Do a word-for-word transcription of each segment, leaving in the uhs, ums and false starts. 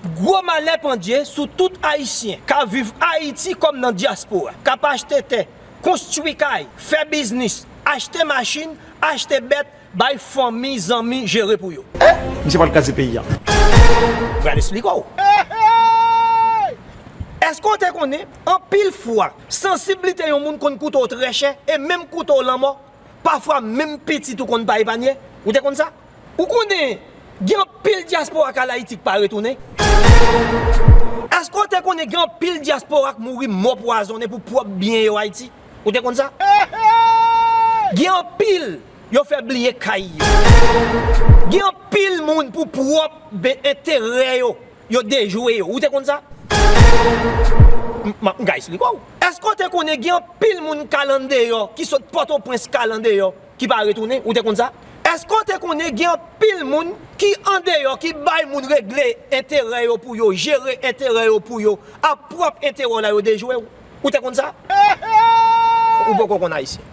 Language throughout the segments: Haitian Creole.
Gwo malè pandye sou tout Ayisyen k ap viv Ayiti kòm nan dyaspora, k ap achte tè, konstwi kay, fè biznis, achte machin, achte bèt, bay fanmi, zanmi jere pou yo. Misye pral kraze peyi a. Pral esplike w. Èske w te konnen, anpil fwa, sansiblite yon moun konn koute w trè chè, e menm koute w lanmò, pafwa menm pitit ou konn pa epanye? Ou te konn sa? Ou konnen, gen anpil dyaspora k al Ayiti k pa retounen? Èske w te konnen gen anpil dyaspora k mouri mò pwazonnen pou pwòp byen yo Ayiti? Ou te konn sa? Gen anpil yo fè bliye kay yo. Gen anpil moun pou pwòp be- enterè yo, yo dejwe yo. Ou te konn sa? M- m- m ka esplike w. Èske w te konnen gen anpil moun k al andeyò, ki sot Pòtoprens k al andeyò, ki pa retounen? Ou te konn sa? Èske w te konnen gen anpil moun ki andeyò, ki bay moun regle enterè yo pou yo, jere enterè yo pou yo, a pwòp enterè w la yo dejwe w? Ou te konn sa? Ou poko konn Ayisyen.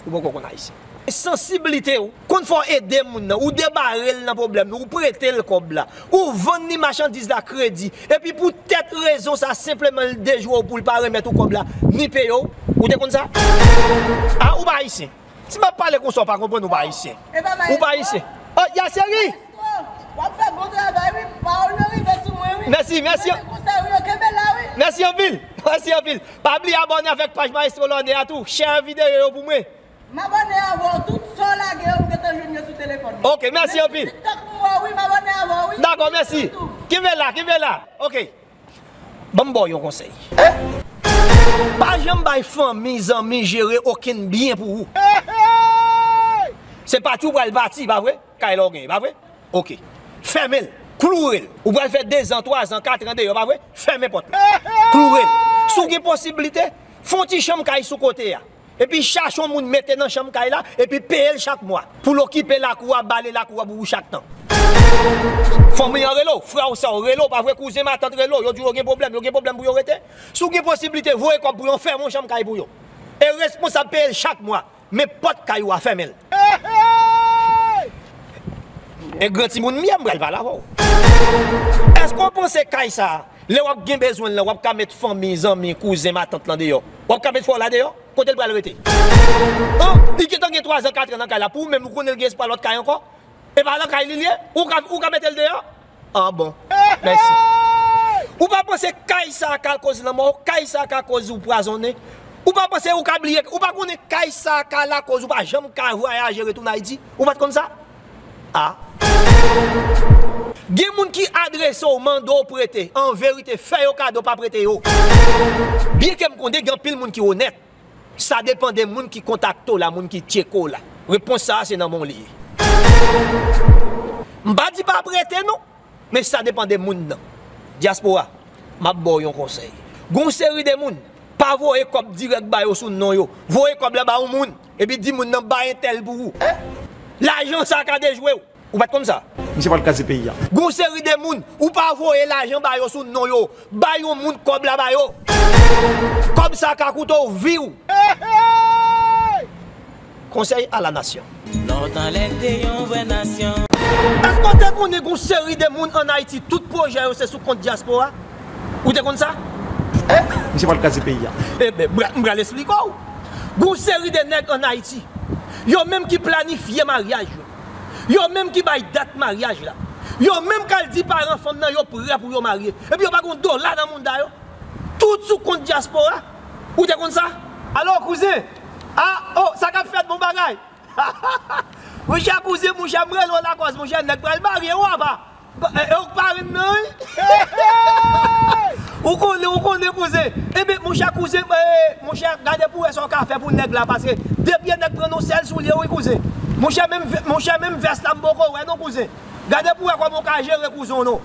Ou poko konn Ayisyen. Sansiblite w konn fè w ede moun nan, ou debare l nan pwoblèm li, ou prete l kòb la, ou vann li machandiz la kredi, epi poutèt rezon sa senpleman l dejwe w pou l pa remèt ou kòb la, ni peye w. Ou te konn sa? A, ou pa Ayisyen. Si m ap pale konsa, w pa konprann, ou pa Ayisyen. Ou pa Ayisyen. Oh, ya cheri! W ap fè bon travay, wi. Pawòl yo rive sou mwen, wi. Mèsi, mèsi. Mwen te konsa, wi, yo kenbe la, wi. Mèsi anpil. Mèsi anpil. Pa bliye abòne avèk paj Maestro Lòne a tou. Share videyo yo pou mwen. M abòne avè w, tout sa w lage yo, m gentan jwenn yo sou telefòn mwen. Ok, mèsi anpil. TikTok m wè w, wi, m abòne avè w, wi. Dakò, mèsi. Kenbe la, kenbe la. Ok. Ban m ba w yon konsèy. Pa janm bay fanmi, zanmi jere okenn byen pou ou. Se pati w pral pati, pa vre? Kay la w genyen, pa vre? Ok. Fèmen l. Kloure l. Ou pral fè dezan, twazan, katran deyò, pa vre? Fèmen pòt la. Kloure l. Si w gen posiblite, fè yon ti chanm kay sou kote a. Epi chache yon moun mete nan chanm kay la, epi peye l chak mwa. Pou l okipe lakou a, bale lakou a pou ou chak tan. Fanmi an rele w, frè w, sè w rele w, pa vre, kouzen, matant rele w, yo di w yo gen pwoblèm, yo gen pwoblèm pou yo rete. Si w gen posiblite, voye kòb pou yo, fèmen yon chanm kay pou yo. E responsab peye l chak mwa. Men pòt kay ou a, fèmen l. E gran timoun m ye, m pral pale avè w. Èske w panse kay sa a, lè w ap gen bezwen l lan, w ap ka met fanmi, zanmi, kouzen, matant lan deyò? W ap ka met frè w la deyò? Kote l pral rete? An, li gentan gen twazan, katran nan kay la. Pou ou menm, ou konnen l gen espwa lòt kay ankò? E pa nan kay li l ye? Ou ka, ou ka mete l deyò? Ah bon. Mèsi. Ou pa panse kay sa a ka koz lanmò w? Kay sa a ka koz ou pwazonnen? Ou pa panse ou ka bliye? Ou pa konnen kay sa a ka lakoz ou pa janm ka vwayaje retounen Ayiti? Ou pa t konn sa? Ah. Gen moun ki adrese w, mande w prete. An verite, fè yo kado, pa prete yo. Byenke m konnen gen anpil moun ki onèt. Sa depann de moun ki kontakte w la, moun ki tcheke w la. Repons sa a se nan men w li ye. M pa di pa prete non, men sa depann de moun nan. Dyaspora, m ap ba w yon konsèy. Gon seri de moun, pa voye kòb dirèk ba yo sou non yo. Voye kòb la ba yon moun, epi di moun nan bay entèl pou ou. Lajan sa a ka dejwe w. Ou pa t konn sa? Misye pral kraze peyi a. Gon seri de moun, ou pa voye lajan ba yo sou non yo. Bay yon moun kòb la ba yo. Kòb sa ka koute w vi w. Konsèy a la nasyon. Nòt anlè de yon vrè nasyon. Èske w te konnen gon seri de moun ann Ayiti, tout pwojè yo se sou kont dyaspora? Ou te konn sa? Misye pral kraze peyi a. Eben, m pral esplike w. Gon seri de nèg ann Ayiti, yo menm ki planifye maryaj yo. Yo menm ki bay dat maryaj la. Yo menm k al di paran fanm nan yo prè pou yo marye. Epi yo pa gon dola nan mounda yo. Tout sou kont dyaspora. Ou te konn sa? Alo, kouzen. Ah, oh, sa k ap fèt, bon bagay. Monchè kouzen, monchè, m rele w lakòz, monchè, nèg pral marye, w apa. E, e ou k parenn nan, wi. Ou konnen, ou konnen, kouzen. Ebyen, monchè, kouzen, e, monchè, gade pou w wè sa w ka fè pou nèg la, paske depi nèg pran nan sèl soulye, wi, kouzen. Monchè, menm vè-, monchè, menm vès la, m poko wè, non, kouzen. Gade pou w wè kòman w ka jere kouzen w, non.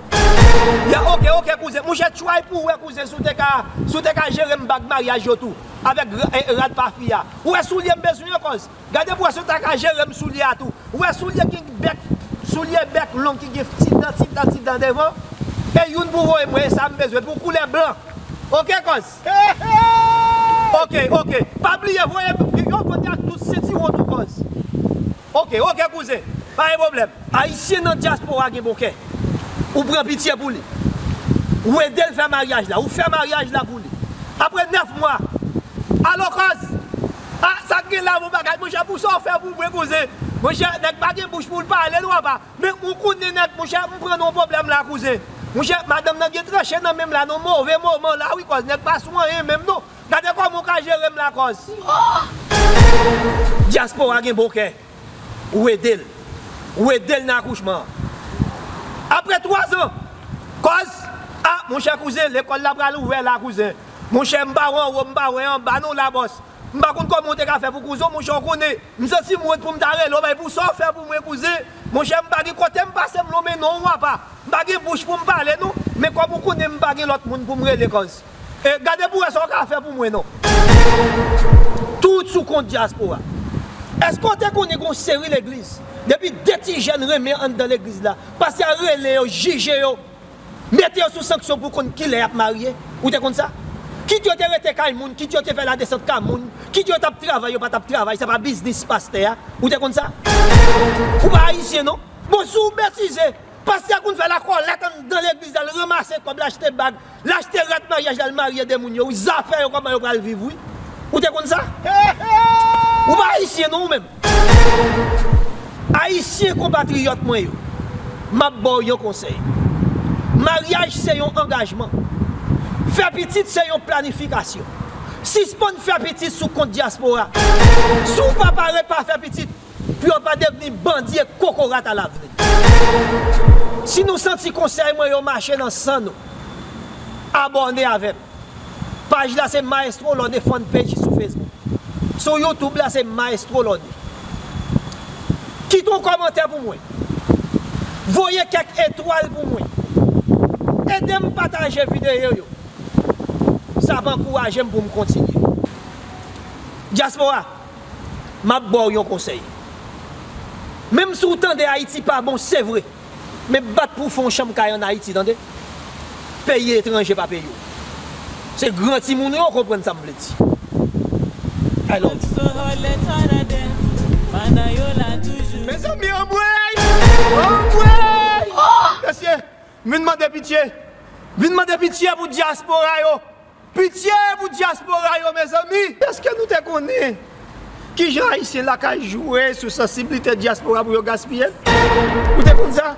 Ya, ok, ok, kouzen. Monchè, try pou w wè, kouzen, si w te ka, si w te ka jere m bag maryaj yo tou. Avèk ra-, e, rad pa fi a. Ou wè soulye m bezwen yo, kòz. Gade pou w wè si w ta ka jere m soulye a tou. Ou wè soulye ki bèk, soulye bèk long ki gen ti dan, ti dan, ti dan devan. E youn pou voye mwen, e sa m bezwen pou koulè blan. Ok, kòz? Ok, ok. Pa bliye voye, yo vann ak tout sentiwon tou, kòz. Ok, ok, kouzen. Pa gen pwoblèm. Ayisyen nan dyaspora gen bon kè. Ou pran pitye pou li. Ou ede l fè maryaj la, ou fè maryaj la pou li. Apre nèf mwa, alo kòz, a, sa k gen la, bon bagay, monchè, pou sa w fè pou mwen, kouzen. Monchè, nèg pa gen bouch pou l pale, non, apa. Men ou konnen nèg, monchè, m pran nan yon pwoblèm la, kouzen. Monchè, madanm nan gen tranche nan men m la, nan move moman la, wi, kòz nèg pa sou anyen menm, non. Gade kòman w ka jere m la, kòz. Dyaspora gen bon kè. Ou ede l. Ou ede l nan akouchman an. Apre twa zan, kòz, a, monchè kouzen, lekòl la pral ouvè la, kouzen. Monchè, m pa wè anwo, m pa wè anba, non, la, bòs. M pa konn kòman w te ka fè pou kouzen w, monchè, w konnen. M santi m wont pou m ta rele w, bay pou sa w fè pou mwen, kouzen. Monchè, m pa gen kote m pase m lonmen non w apa. M pa gen bouch pou m pale, non. Men kòm ou konnen m pa gen lòt moun pou m rele, kòz. E, gade pou wè sa w ka fè pou mwen, non. Tout sou kont dyaspora. Èske w te konnen gen yon seri legliz? Depi de ti jèn renmen anndan legliz la, pastè a rele yo, jije yo, mete yo sou sanksyon pou konn kilè y ap marye. Ou te konn sa? Kit yo te rete kay moun, kit yo te fè ladesant kay moun, kit yo t ap travay, yo pa t ap travay, se pa biznis pastè a. Ou te konn sa? Ou pa ayisyen, non? Bon, si w betize, pastè a konn fè lakòlèt anndan legliz la, l ranmase kòb, l achte bag, l achte rad maryaj la, l marye de moun yo, wi, zafè yo, kòman yo pral viv, wi. Ou te konn sa? Ou pa ayisyen, non, ou menm. Ayisyen konpatriyòt mwen yo, m ap ba w yon konsèy. Maryaj se yon angajman. Fè pitit se yon planifikasyon. Sispann fè pitit sou kont dyaspora. Si w pa pare, pa fè pitit. Pou yo pa devni bandi e kokorat alavni. Si nou santi konsèy mwen yo mache nan san nou, abòne avè m. Paj la se Maestro Lone Fan Page sou Facebook. Sou YouTube la se Maestro Lone. Kite yon kòmantè pou mwen. Voye kèk etwal pou mwen. Ede m pataje videyo yo. Sa ap ankouraje m pou m kontinye. Dyaspora, m ap ba w yon konsèy. Menm si w tande Ayiti pa bon, se vre. Men bat pou w fè yon chanm kay ann Ayiti, tande. Peyi etranje pa peye w. Se gran timoun yo konprann sa m vle di. I love you. Mezanmi, anmwey! Anmwey! Mesye, vin mande pitye! Vin mande pitye pou dyaspora yo! Pitye pou dyaspora yo, mezanmi! Èske nou te konnen kijan Ayisyen lakay jwe sou sansiblite dyaspora pou yo gaspiye l? Ou te konn sa?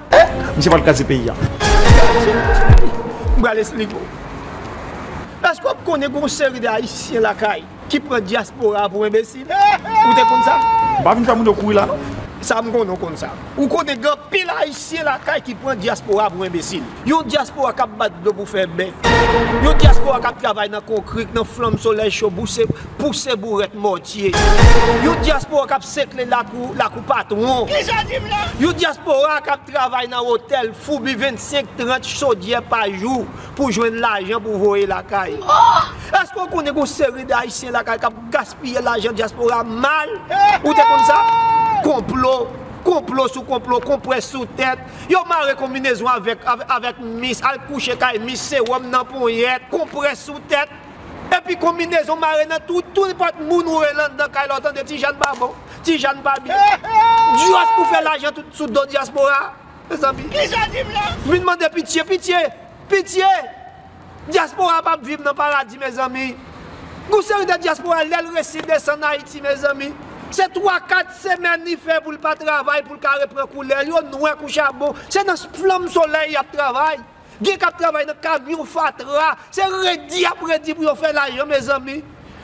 Misye pral kraze peyi a. M pral esplike w. Èske w konnen gen yon seri de Ayisyen lakay ki pran dyaspora pou enbesil? Ou te konn sa? M pa vin fè moun yo kouri la, non. Sa m konnen w konn sa. Ou konnen gen anpil Ayisyen lakay ki pran dyaspora pou enbesil. Yon dyaspora k ap bat dlo pou fè bè. Yon dyaspora k ap travay nan konkri, nan flanm solèy cho, bouse, pouse bourèt mòtye. Yon dyaspora k ap sekle lakou, lakou patwon. Yon dyaspora k ap travay nan otèl, foubi vennsenk, trant chodyè pa jou pou jwenn lajan pou voye lakay. Èske w konnen gen yon seri de Ayisyen lakay k ap gaspiye lajan dyaspora mal? Ou te konn sa? Konplo, konplo sou konplo, konprès sou tèt. Yo mare konbinezon avèk, avè-, avèk mis, al kouche kay mis, sewòm nan ponyèt, konprès sou tèt. Epi konbinezon mare nan tout, tout nenpòt moun ou rele anndan kay la, w tande Ti Jàn pa bon, Ti Jàn pa byen. Dyòs pou fè lajan tout sou do dyaspora. Mezanmi. Vin mande pitye, pitye, pitye! Dyaspora p ap viv nan paradi, mezanmi. Gon seri de dyaspora, lè l resi desann Ayiti, mezanmi, se twa, kat semèn li fè pou l pa travay, pou l ka repran koulè l. Yo nwè kou chabon. Se nan flanm solèy y ap travay. Gen k ap travay nan kamyon fatra. Se redi y ap redi pou yo fè lajan, mezanmi.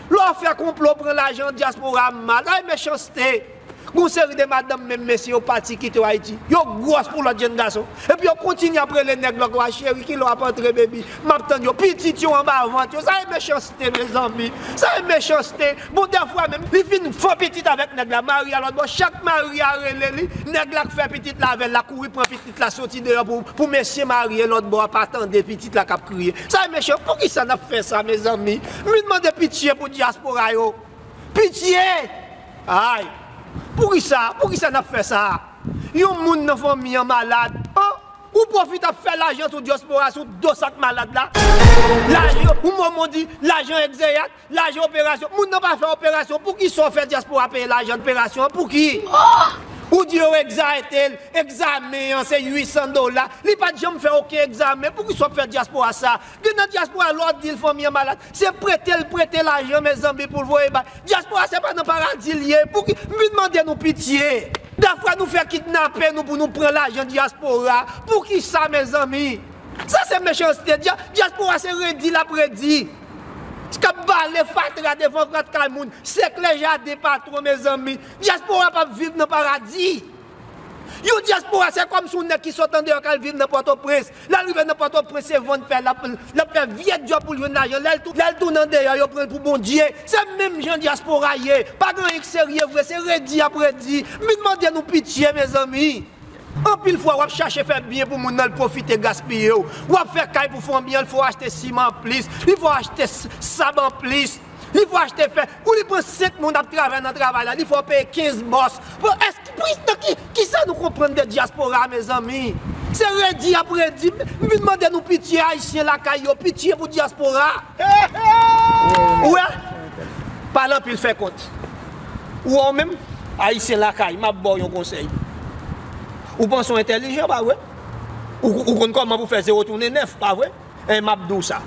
Lè w fè konplo, pran lajan dyaspora mal. Ay, mechanste! Gon seri de madanm, menm mesye yo pati kite yo Ayiti. Yo gwòs pou lòt jèn gason. Epi yo kontinye ap rele nèg la, cheri, kilè w ap antre, baby? M ap tann yo. Pitit yo anba vant yo. Sa e mechanste, mezanmi. Sa e mechanste. Bon, dèfwa menm, li fin fè pitit avèk nèg la, mari a lòt bò. Chak mari a rele li, nèg la k fè pitit la avè l la kouri pran pitit la soti deyò pou, pou mesye mari e lòt bò a pa tande pitit la k ap kriye. Sa e mechan. Poukisa n ap fè sa, mezanmi? M vin mande pitye pou dyaspora yo. Pitye! Ay! Poukisa? Poukisa n ap fè sa? Yon moun nan fanmi an malad, an? Ou pwofite ap fè lajan sou dyaspora, sou do sa k malad la? Lajan, ou moman di, lajan egzeyat, lajan operasyon. Moun nan pa fè operasyon. Poukisa w fè dyaspora peye lajan operasyon an? Pouki? Ou di yo egzate l, egzamen an se uit san dola. Li pa t janm fè okenn egzamen. Poukisa w ap fè dyaspora sa? Gen nan dyaspora, lè w di l fanmi an malad, se prete l prete lajan, mezanmi, pou l voye bay. Dyaspora, se pa nan paradi l ye. Pouki, m vin mande nou pitye. Dafwa nou fè kidnape nou pou nou pran lajan dyaspora. Poukisa, mezanmi? Sa se mechanste. Dya-, dyaspora se redi l ap redi. K ap bale fatra devan fatra kay moun. Sekle jaden patwon, mezanmi. Dyaspora p ap viv nan paradi. Yon dyaspora, se kòmsi yon nèg ki sot andeyò k al viv nan Pòtoprens. Lè l rive nan Pòtoprens, se vann fè l ap, l ap fè vye djòb pou l jwenn lajan. Lè l tou-, lè l tounen andeyò, yo pran l pou Bondye. Se menm jan dyaspora ye. Pa gen anyen k serye vre, se redi y ap redi. M vin mande nou pitye, mezanmi. Anpil fwa, w ap chache fè byen pou moun nan, l pwofite gaspiye w. W ap fè kay pou fanmi an, l fè w achte siman anplis, li fè w achte s-, sab anplis, li fè w achte fè, ou li pran senk moun ap travay nan travay la, li fè w peye kenz bòs. Bon, èske, pou, nan ki, kisa nou konprann de dyaspora, mezanmi? Se redi y ap redi. M vin mande nou pitye, Ayisyen lakay yo, pitye pou dyaspora. Ou wè? Pale anpil, fè kont. Ou wè w menm, Ayisyen lakay, m ap ba w yon konsèy. Ou panse w entèlijan, pa vre? Ou, ou konn kòman pou fè zewo tounen nèf, pa vre? En, m ap di w sa.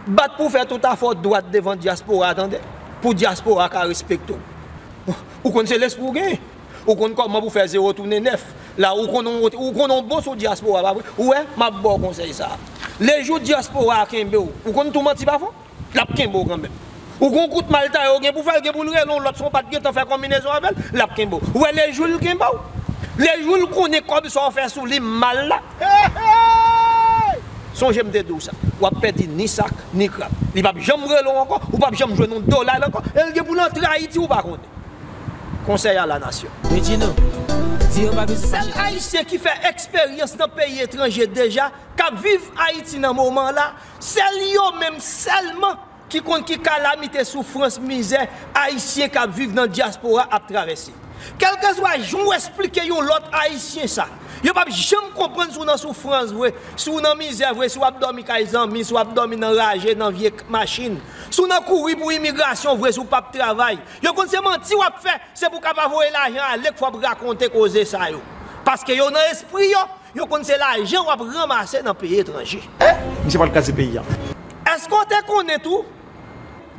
Bat pou fè tout afè w dwat devan dyaspora, tande? Pou dyaspora ka respekte w. Ou konn se lespri w genyen. Ou konn kòman pou fè zewo tounen nèf. La, ou konn, ou konn yon bon sou dyaspora, pa vre? Ou wè, m ap ba w konsèy sa a. Lejou dyaspora a kenbe w, ou konn tou manti pa fon? L ap kenbe w kanmenm. Ou gon kout mal ta yo gen pou fè, l gen pou l rele yon lòt, si w pa t gentan fè konbinezon avè l, l ap kenbe w. Ou wè lejou l kenbe w? Lejou l konnen kòb sa w fè sou li mal la. Sonje m te di w sa. W ap pèdi ni sak, ni krab. Li p ap janm rele w ankò, ou p ap janm jwenn yon dola l ankò, e l gen pou l antre Ayiti, ou pa konnen. Konsèy a la nasyon. Regino, di yo pa bezwen fache. Sèl Ayisyen ki fè eksperyans nan peyi etranje deja, k ap viv Ayiti nan moman la, sèl yo menm sèlman ki konn ki kalamite, soufrans, mizè Ayisyen k ap viv nan dyaspora ap travèse. Kèlkeswa jan w esplike yon lòt Ayisyen sa, yo p ap janm konprann si w nan soufrans vre, si w nan mizè vre, si w ap dòmi kay zanmi, si w ap dòmi nan raje, nan vye k-, machin, si w nan kouri pou imigrasyon vre, si w p ap travay. Yo konn se manti w ap fè, se pou w ka pa voye lajan ale k fò w ap rakonte koze sa yo. Paske yo nan espri yo, yo konn se lajan w ap ranmase nan peyi etranje. Misye pral kraze peyi a. Èske w te konnen tou?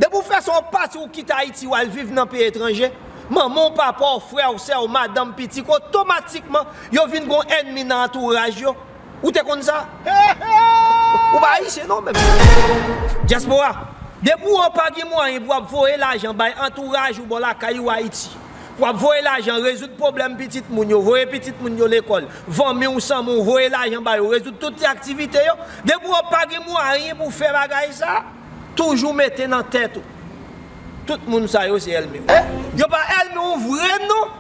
Depi w fè sa w pati, w kite Ayiti, w al viv nan peyi etranje, manman w, papa w, frè w, sè w, madanm, pitit, otomatikman, yo vin gon ènmi nan antouraj yo. Ou te konn sa? Ou pa ayisyen non menm. Dyaspora, depi w pa gen mwayen pou w ap voye lajan bay antouraj ou bò lakay ou Ayiti, pou w ap voye lajan rezoud pwoblèm pitit moun yo, voye pitit moun yo lekòl, fanmi w, sanmi w, voye lajan ba yo, rezoud tout ti aktivite yo, depi w pa gen mwayen pou w fè bagay sa, toujou mete nan tèt ou, tout moun sa yo se ènmi w. Yo pa ènmi w vre non.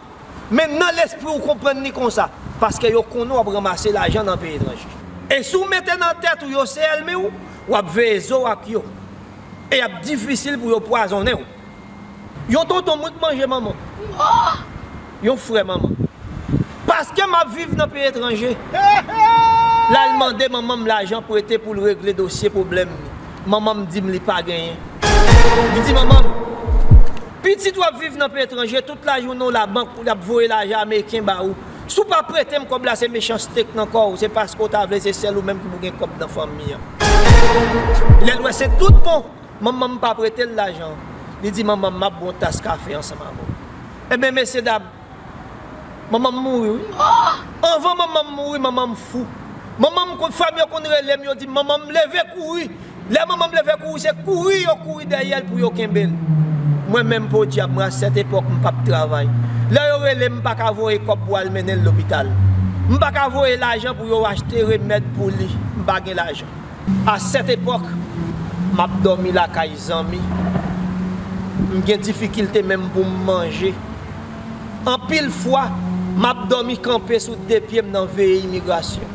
Men nan lespri w konprann li konsa, paske yo konnen w ap ranmase lajan nan peyi etranje. E si w mete nan tèt ou yo se ènmi w, w ap veye zo w ak yo. E y ap difisil pou yo pwazonnen w. Yon tonton mwen k manje manman m. Yon frè manman m. Paske m ap viv nan peyi etranje. L al mande manman m lajan prete pou l regle dosye pwoblèm li. Manman m di m li pa genyen. Li di manman m, pitit w ap viv nan peyi etranje, tout lajounen w labank, w ap voye lajan ameriken ba ou. Si w pa prete m kòb la, se mechanste k nan kò w, se paske w ta vle se sèl ou menm ki pou gen kòb nan fanmi an. Lè l wè se tout bon, manman m pa prete l lajan. Li di manman m, m ap bwè yon tas kafe ansanm avè w. Ebyen, mesyedam, manman m mouri, wi. Anvan manman m mouri, manman m fou. Manman m, frè m yo konn rele m, yo di m, manman m leve kouri. Lè manman m leve kouri, se kouri yo kouri dèyè l pou yo kenbe l. Mwen menm, podyab, mwen, a sèt epòk, m p ap travay. Lè yo rele m, m pa ka voye kòb pou al mennen l lopital. M pa ka voye lajan pou yo achte remèd pou li. M pa gen lajan. A sèt epòk, m ap dòmi lakay zanmi. M gen difikilte menm pou m manje. Anpil fwa, m ap dòmi kanpe sou de pye m nan veye imigrasyon.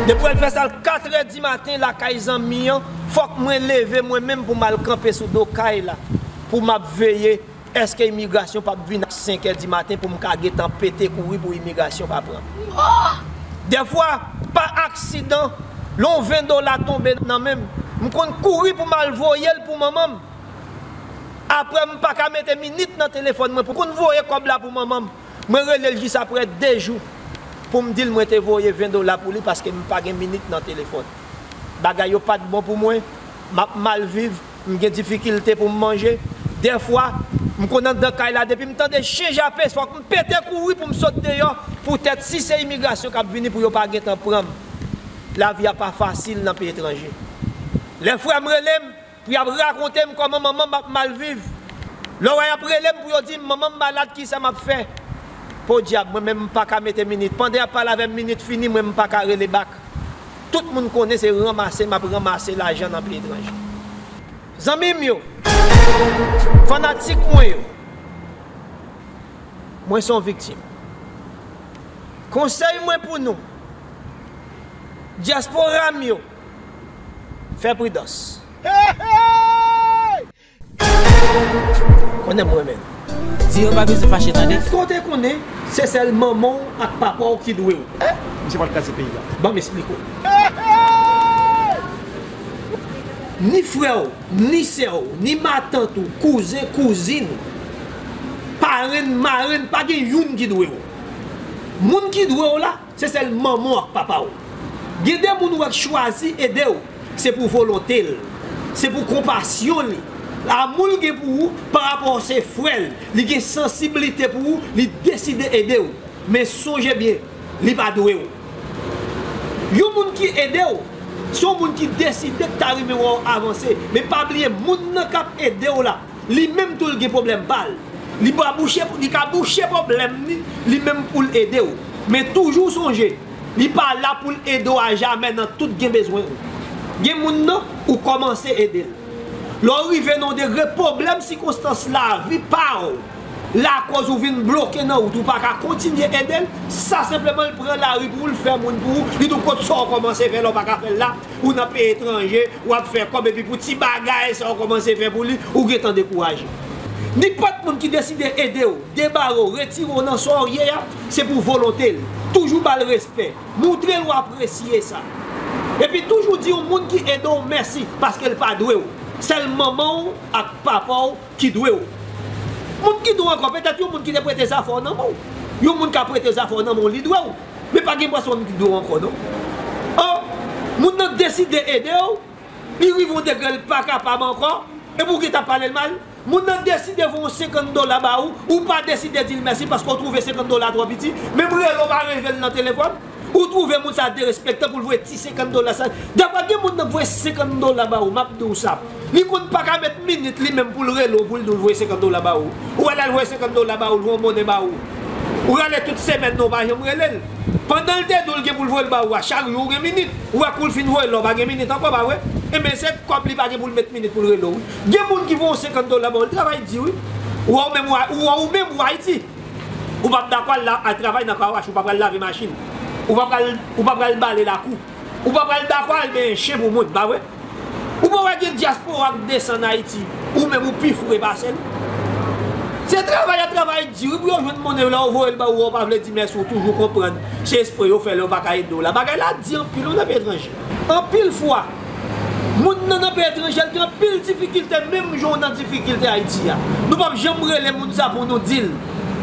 Depi w al fè sa l katrè di maten lakay zanmi an, fòk mwen leve mwen menm pou m al kanpe sou do kay la, pou m ap veye èske imigrasyon p ap vin a senkè di maten pou m ka gentan pete kouri pou imigrasyon pa pran m. Dèfwa, pa aksidan, yon ven dola tonbe nan men m, m konn kouri pou m al voye l pou manman m. Apre, m pa ka mete minit nan telefòn mwen pou konn voye kòb la pou manman m. Mwen rele l jis aprè de jou pou m di l mwen te voye ven dola pou li paske m pa gen minit nan telefòn. Bagay yo pa t bon pou mwen, m ap mal viv, m gen difikilte pou m manje. Dèfwa, m konn anndan kay la, depi m tande chen jape, fòk m pete kouri pou m sot deyò, poutèt si se imigrasyon k ap vini pou yo pa gentan pran m, lavi a pa fasil nan peyi etranje. Lè frè m rele m, pou y ap rakonte m kòman manman m ap mal viv. Lè w wè y ap rele m pou yo di m manman m malad, kisa m ap fè? Podyab, mwen menm m pa ka mete minit. Pandan y ap pale avè m, minit fini, mwen m pa ka rele bak. Tout moun konnen se ranmase m ap ranmase lajan nan peyi etranje. Zanmi m yo, fanatik mwen yo, mwen se yon viktim. Konsèy mwen pou nou, dyaspora m yo, fè pridans. Konnen m renmen nou. Di yo pa bezwen fache, tande. Èske w te konnen se sèl manman w ak papa w ki dwe w? Misye pral kraze peyi a. Ban m esplike w. Ni frè w, ni sè w, ni matant ou, kouzen, kouzin, parenn, marenn, pa gen youn ki dwe w. Moun ki dwe w la, se sèl manman w ak papa w. Gen de moun ou wè k chwazi ede w, se pou volonte l, se pou konpasyon li, amou l gen pou ou parapò se frè l, li gen sansiblite pou ou, li deside ede w. Men sonje byen, li pa dwe w. Yon moun ki ede w, se yon moun ki deside k ta renmen wè w avanse. Men pa bliye, moun nan k ap ede w la, li menm tou l gen pwoblèm pa l. Li pa bouche, li ka bouche pwoblèm li, li menm pou l ede w. Men toujou sonje, li pa la pou l ede w a jamè nan tout gen bezwen ou. Gen moun nan, ou kòmanse ede l. Lè w rive nan yon degre, pwoblèm sikonstans lavi pa w lakòz ou vin bloke nan wout, ou pa ka kontinye ede l, sa senpleman l pran lari pou l fè moun pou ou, li di w kot sa w kòmanse fè la w pa ka fè l la, ou nan peyi etranje, w ap fè kòb epi pou ti bagay sa w kòmanse fè pou li, ou gentan dekouraje. Nenpòt moun ki deside ede w, debare w, retire w nan sa w ye a, se pou volonte l. Toujou ba l respè, moutre l w apresye sa. Epi toujou di yon moun ki ede w mèsi paske l pa dwe w. Sèl manman w ak papa w ki dwe w. Moun ki dwe w ankò, petèt yon moun ki te prete zafè w nan men w. Yon moun ka prete zafè w nan men w, li dwe w. Men pa gen pèsonn ki dwe w ankò, non. An, moun nan deside ede w, li rive yon degre l pa kapab ankò, epi w gentan pale l mal. Moun nan deside voye yon senkant dola ba ou, ou pa deside di l mèsi paske w twouve senkant dola twò piti, menm rele w pa rele l nan telefòn. Ou twouve moun sa derespektan pou l voye ti senkant dola sa. Dèfwa gen moun nan voye senkant dola ba ou, m ap di w sa. Li konn pa ka met minit li menm pou l rele w, pou l di w l voye senkant dola ba ou. Ou wè lè l voye senkant dola ba ou, l voye yon monnen ba ou. Ou rele tout semèn nan, ou pa janm rele l. Pandan l te di w l gen pou l voye l ba ou a, chak jou ou gen minit. Ou wè kou l fin voye l la, ou pa gen minit ankò, pa vre? Enben, se kòb li pa gen pou l met minit pou l rele w, wi. Gen moun ki voye yon senkant dola ba ou, l travay di, wi. Ou wè ou menm, ou wè ou menm, ou Ayiti. Ou p ap dakò al la, al travay nan car wash, ou pa pral lave machin. Ou pa pral, ou pa pral bale lakou. Ou pa pral dakò al benyen chen pou moun, pa vre? Ou pa wè gen dyaspora k desann Ayiti, ou menm ou pi fou ke pase l? Se travay a travay di, wi, pou yo jwenn monnen yo, lè yo voye l ba ou, ou pa vle di mèsi, ou toujou konprann se espre yo fè lè yo pa ka ede w la. Bagay la di anpil, wi, nan peyi etranje. Anpil fwa, moun nan nan peyi etranje, l gen anpil difikilte, menm jan w nan difikilte Ayiti a. Nou p ap janm rele moun sa pou nou di l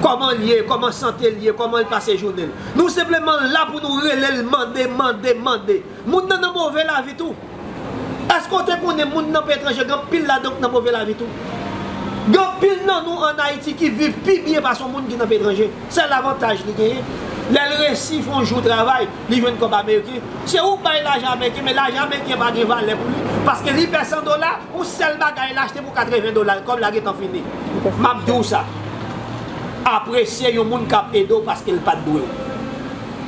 kòman l ye, kòman sante l ye, kòman l pase jounen l. Nou senpleman la pou nou rele l, mande, mande, mande. Moun nan nan move lavi tou. Èske w te konnen moun nan peyi etranje, gen anpil ladan w k nan move lavi tou? Gen anpil nan nou ann Ayiti ki viv pi byen pase yon moun ki nan peyi etranje. Sèl avantaj li genyen, lè l resi fè yon jou travay, li jwenn kòb ameriken. Se ou k bay lajan ameriken, men lajan ameriken pa gen valè pou li. Paske li fè san dola, yon sèl bagay l achte pou katreven dola, kòb la gentan fini. M ap di w sa. Apresye yon moun k ap ede w paske l pa t dwe w.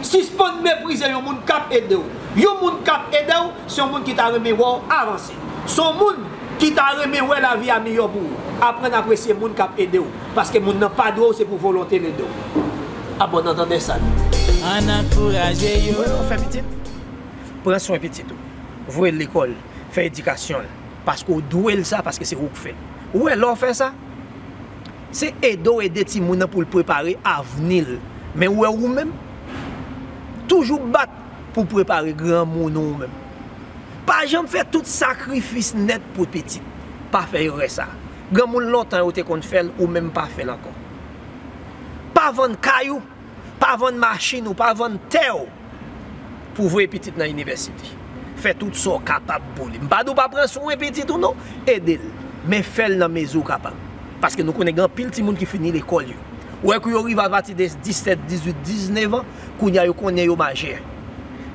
Sispann meprize yon moun k ap ede w. Yon moun k ap ede w, se yon moun ki ta renmen wè w avanse. Se yon moun ki ta renmen wè lavi a miyò pou ou. Aprann apresye moun k ap ede w. Paske moun nan pa dwe w, se pou volonte l ede w. Abòne nan tandans sa. Ann ankouraje yo. Ou fè pitit? Pran swen pitit ou. Voye l lekòl. Fè edikasyon l. Paske w dwe l sa, paske se ou k fè l. Ou wè, lè w fè sa, se ede w ede timoun nan pou l prepare avni l. Men ou wè ou menm, toujou bat pou w prepare granmoun ou menm. Pa janm fè tout sakrifis nèt pou pitit. Pa fè erè sa. Granmoun lontan yo te konn fè l, ou menm pa fè l ankò. Pa Pa vann kay ou, pa vann machin ou, pa vann tè w pou voye pitit nan inivèsite. Fè tout sa w kapab pou li. M pa di w pa pran swen pitit ou non, ede l. Men fè l nan mezi w kapab. Paske nou konnen gen anpil timoun ki fini lekòl yo. Ou wè kou yo rive apati de disèt, dizuit, diznèf an, kounye a yo konnen yo majè.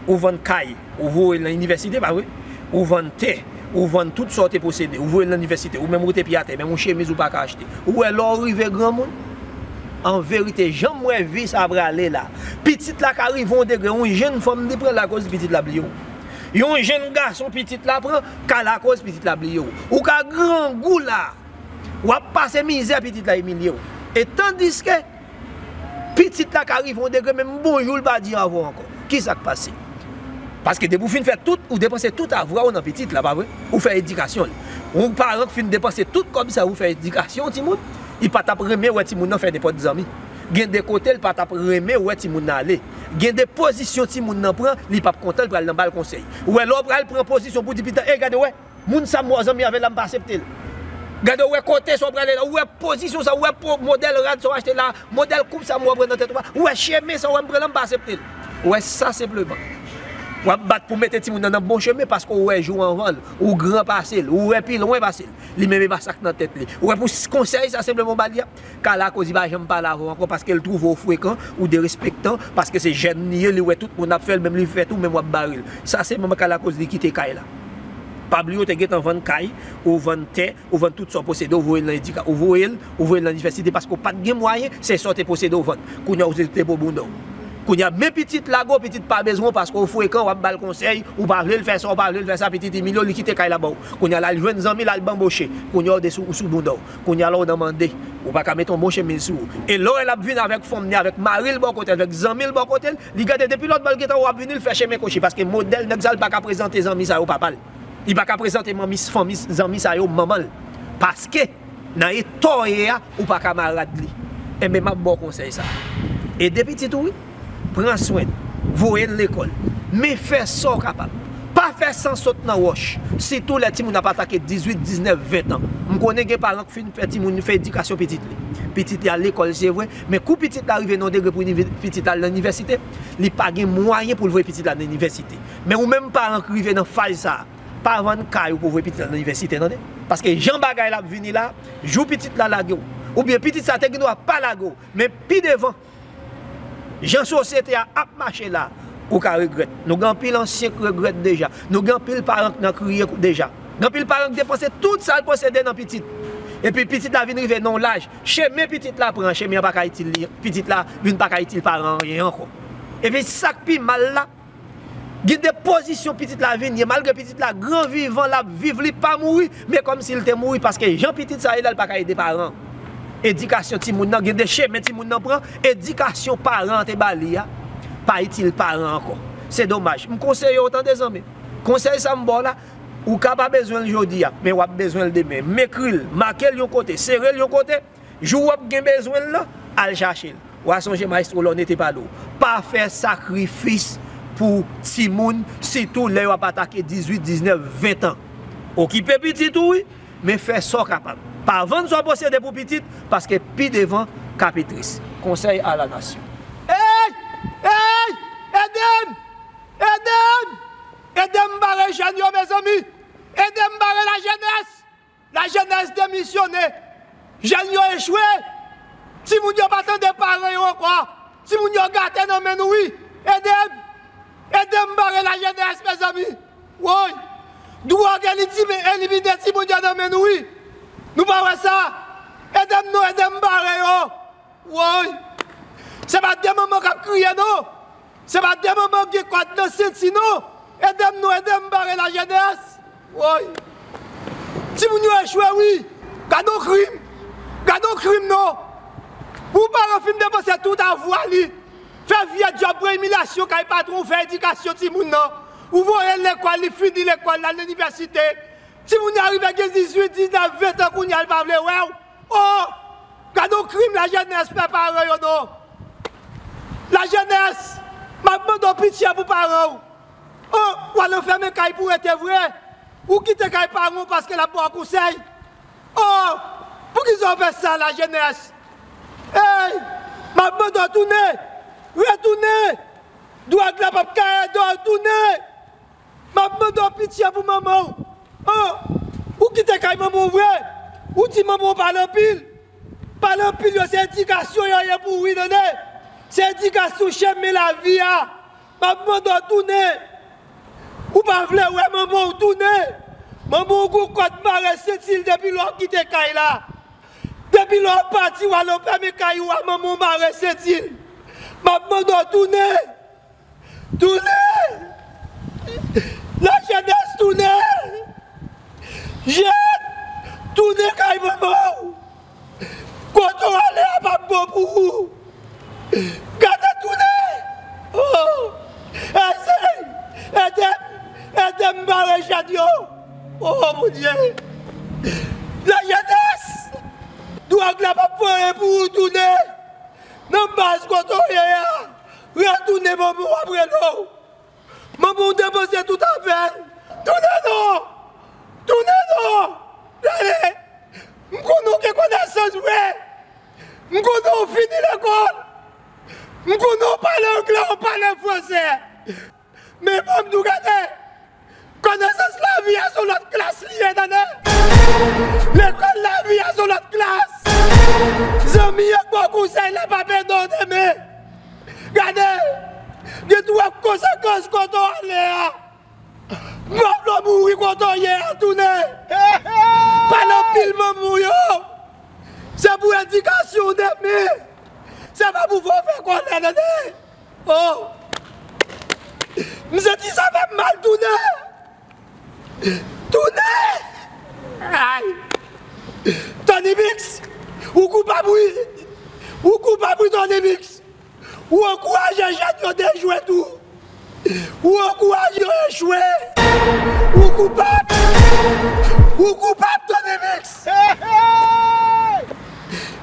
Ou vann kay, ou voye l nan inivèsite, pa vre? Ou vann tè, ou vann tout sa w te posede, ou voye l nan inivèsite, ou menm ou te pye atè, menm yon chemiz ou pa ka achte. Ou wè lè w rive granmoun, an verite, jan m wè vi sa prale la, pitit la ka rive yon degre, yon jenn fanm li pran lakoz pitit la bliye w. Yon jenn gason pitit la pran ka lakoz pitit la bliye w. Ou ka grangou la, w ap pase mizè, pitit la imilye w. E tandiske pitit la ka rive yon degre, menm bonjou l pa di avè w ankò. Kisa k pase? Paske depi w fin fè tout, ou depanse tout avwa w nan pitit la, pa vre? Ou fè edikasyon l. Yon paran k fin depanse tout kòb sa pou fè edikasyon yon timoun, li pa t ap renmen wè timoun nan fè nenpòt zanmi. Gen de kote l pa t ap renmen wè timoun nan ale. Gen de pozisyon timoun nan pran, li p ap kontan, l pral nan ba l konsèy. Ou wè lè w pral pran pozisyon pou di pitit la, "Ey, gade, wè, moun sa m wè w zanmi avè l la, m pa aksepte l. Gade, ou wè kote sa w prale la, ou wè pozisyon sa, ou wè po-, modèl rad sa w achte la, modèl koup sa m wè w pran nan tèt ou la, ou wè chemen sa w wè m pran la, m pa aksepte l." Ou wè sa senpleman. W ap bat pou mete timoun nan nan bon chemen paske ou wè jou anvan l, ou gran pase l, ou wè pi lwen pase l. Li menm e pa sa k nan tèt li. Ou wè pou s-, konsèy sa senpleman w ba li a, ka lakoz li pa janm pale avè w ankò paske l twouve w frekan, ou derespektan, paske se jèn li ye, li wè tout moun ap fè l, menm li fè tou, menm w ap bare l. Sa se manman ka lakoz li kite kay la. Pa bliye w te gentan vann kay, ou vann tè, ou vann tout sa w posede, ou voye l nan edika-, ou voye l, ou voye l nan inivèsite paske w pa t gen mwayen, se sa w te posede w vann. Kounye a ou se te pou bounda w. Kounye a, men pitit la gwo, pitit pa bezwen w paske w frekan, w ap ba l konsèy, ou pa vle l fè sa, ou pa vle l fè sa, pitit imilye w, li kite kay la ba w. Kounye a, l al jwenn zanmi l, al banboche. Kounye a, ou de sou, ou sou bounda w. Kounye a la w nan mande. Ou pa ka mete yon bon chemiz sou ou. E lè w wè l ap vin avèk fanm ni, avèk mari l bò kote l, avèk zanmi l bò kote l, li gade depi lòt bò l gentan wè w ap vini, l fè chemen kwochi. Paske modèl nèg sa, l pa ka prezante zanmi sa yo papa l. Li pa ka prezante manmi, fanmi, zanmi sa yo manman l. Paske nan eta w ye a, ou pa kamarad li. Enben, m ap ba w konsèy sa. Ede pitit ou, wi. Pran swen l, voye l lekòl, men fè sa w kapab. Pa fè san sot nan wòch, sitou lè timoun ap atake dizuit, diznèf, ven an. M konnen gen paran k fin fè timoun fè edikasyon pitit li. Pitit li al lekòl, se vre, men kou pitit la rive nan yon degre pou nive-, pitit la al nan inivèsite, li pa gen mwayen pou l voye pitit la nan inivèsite. Men ou menm paran k rive nan faz sa a, pa vann kay ou pou voye pitit la nan inivèsite, tande. Paske jan bagay la ap vini la, jou pitit la lage w, oubyen pitit sa te gen dwa pa lage w, men pi devan, jan sosyete a ap mache la, ou ka regrèt. Nou gen anpil ansyen k regrèt deja. Nou gen anpil paran k nan kriye deja. Gen anpil paran k depanse tout sa l posede nan pitit. Epi pitit la vin rive nan yon laj. Chemen pitit la pran, chemen an pa ka itil li, pitit la vin pa ka itil paran anyen ankò. Epi sa k pi mal la, gen de pozisyon pitit la vin ye, malgre pitit la gran vivan, l ap viv, li pa mouri, men kòmsi l te mouri, paske jan pitit sa ye la, l pa ka ede paran. Edikasyon timoun nan, gen de chemen timoun nan pran, edikasyon paran an te ba li a, pa itil paran ankò. Se domaj. M konseye w, tande zanmi. Konsèy sa m ba w la, ou ka pa bezwen l jodi a, men w ap bezwen l demen. M ekri l, make l yon kote, sere l yon kote, jou w ap gen bezwen l lan, al chache l. W a sonje Maestro Lorne te pale w. Pa fè sakrifis pou timoun, sitou lè yo ap atake dizuit, diznèf, ven an. Okipe pitit ou, wi, men fè sa w kapab. Pa vann sa w posede pou pitit, paske pi devan ka pi tris. Konsèy a la nasyon. Ey! Ey! Ede m! Ede m! Ede m bare jèn yo, mezanmi! Ede m bare lajenès! Lajenès demisyone. Jèn yo echwe. Timoun yo pa tande paran yo ankò. Timoun yo gate nan men nou, wi. Ede m. Ede m bare lajenès, mezanmi. Woy. Dwòg elitime, elimine timoun yo nan men nou, wi. Nou pa wè sa? Ede m non, ede m bare yo. Woy. Se pa de manman k ap kriye, non. Se pa de manman gen kòd nan senti, non. Ede m non, ede m bare lajenès. Woy. Timoun yo echwe, wi. Gade yon krim. Gade yon krim, non. Yon paran fin depanse tout avwa li. Fè vye djòb, pran imilyasyon kay patwon, fè edikasyon timoun nan. Ou voye l lekòl, li fini lekòl, l al inivèsite. Timoun yo rive gen dizuit, diznèf, ven an, kounye a l pa vle wè w. Oh! Gade yon krim lajenès fè paran yo, non. Lajenès, m ap mande w pitye pou paran w. Oh, w al anfèmen kay pou w rete vre. Ou kite kay paran w paske l ap ba w konsèy. Oh, poukisa w fè sa, lajenès? Ey! M ap mande w tounen! Retounen! Dwòg la p ap ka ede w, tounen! M ap mande w pitye pou manman w. An, ou kite kay manman w vre? Ou di manman w pale anpil? Pale anpil yo se edikasyon yo ye pou ou wi, tande? Se edikasyon chemen lavi a. M ap mande w tounen. Ou pa vle wè manman w, tounen. Manman w gon kòd mare senti l depi lè w kite kay la. Depi lè w pati w al anfèmen kay ou a, manman w mare senti l. M ap mande w tounen. Tounen! Lajenès, tounen! Jèn, tounen kay manman w! Kote w ale a p ap bon pou ou! Gade, tounen! Oh! Ede m! Ede m! Ede m bare jèn yo! Oh, Bondye! Lajenès! Dwòg la p ap fè anyen pou ou, tounen! Nan baz kote w ye a! Retounen, manman w ap rele w! Manman w depanse tout afè l. Tounen non! Tounen non! Gade! M konnen w gen konesans vre! M konnen w fini lekòl! M konnen w pale anglè, w pale fransè! Men ban m di w, gade! Konesans lavi a se yon lòt klas li ye, tande! Lekòl lavi a se yon lòt klas! Zanmi ak bon konsèy la p ap ede w demen! Gade, gen twòp konsekans kote w ale a. M pa vle w mouri kote w ye a, tounen. Pale anpil manman w yo. Se pou edikasyon w demen. Se pa pou fè w fè kòlè, tande. Oh. M santi sa fè m mal, tounen. Tounen. Ay. Tony Mix, ou koupab wi. Ou koupab wi, Tony Mix. Ou ankouraje jèn yo dejwe tou. Ou ankouraje yo echwe. Ou koupab. Ou koupab, Tony Mix.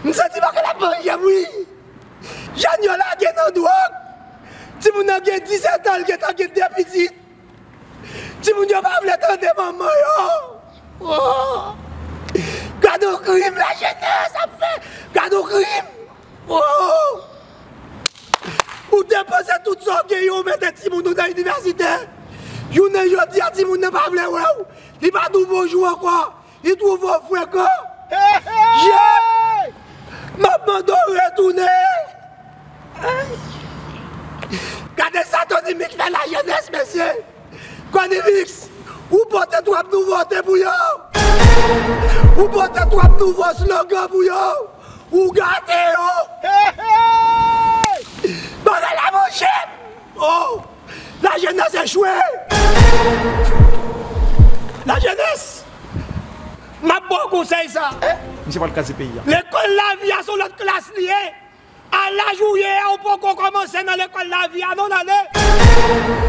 M santi bagay la manje m wi. Jèn yo lage nan dwòg. Timoun nan gen disèt an, l gentan gen de pitit. Timoun yo pa vle tande manman yo. Oh. Gade yon krim lajenès ap fè. Gade yon krim. Oh. Ou depanse tout sa w genyen, ou mete timoun ou nan inivèsite. Jounen jodi a, timoun nan pa vle wè w. Li pa di w bonjou ankò. Li twouve w frekan. Jèn! M ap mande w retounen. Gade sa Tony Mix fè lajenès, mesye. Tony Mix, ou pote twòp nouvote pou yo. Ou pote twòp nouvo slogan pou yo. Ou gate yo. Bagay la manje m. Oh! Lajenès echwe. Lajenès! M ap ba w konsèy sa. Misye pral kraze peyi a. Lekòl lavi a se yon lòt klas li ye. A laj ou ye a, ou poko kòmanse nan lekòl lavi a non, tande.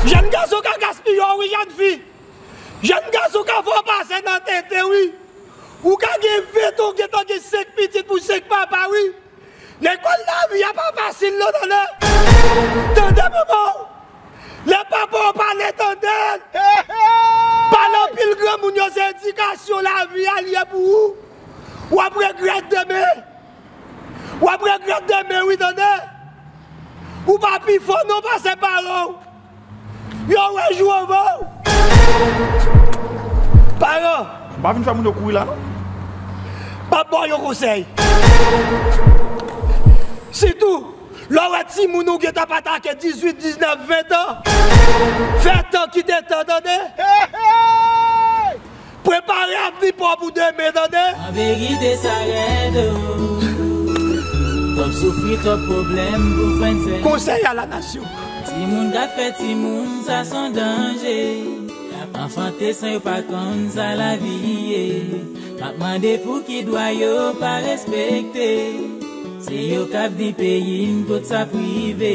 Jèn gason ka gaspiye w wi, jèn fi. Jèn gason ka fè w pase nan tenten wi. Ou ka gen ven tan, ou gentan gen senk pitit pou senk papa wi. Lekòl lavi a pa fasil non, tande. Tande manman w. Lè papa w pale, tande l. Pale anpil granmoun yo, se edikasyon lavi a l ye pou ou. W ap regrèt demen. W ap regrèt demen wi, tande. Ou pa pi fò non pase paran w. Yo wè jou anvan w. Paran. M pa vin fè moun yo kouri la non. M ap ba w yon konsèy. Sitou lè w wè timoun ou gentan pa t ake dizuit, diznèf, ven tan, fè tan kite tan, tande. Prepare avni pa w pou demen, tande. An verite sa rèd o. Twòp soufri, twòp pwoblèm pou frèn sè. Konsèy a la nasyon. Timoun k ap fè timoun, sa s on danje. Y ap anfante san yo pa konn sa lavi ye. M ap mande pou ki dwa yo pa respekte. Se yo k avni peyi n, kot sa prive.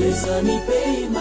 Mezanmi, peyi m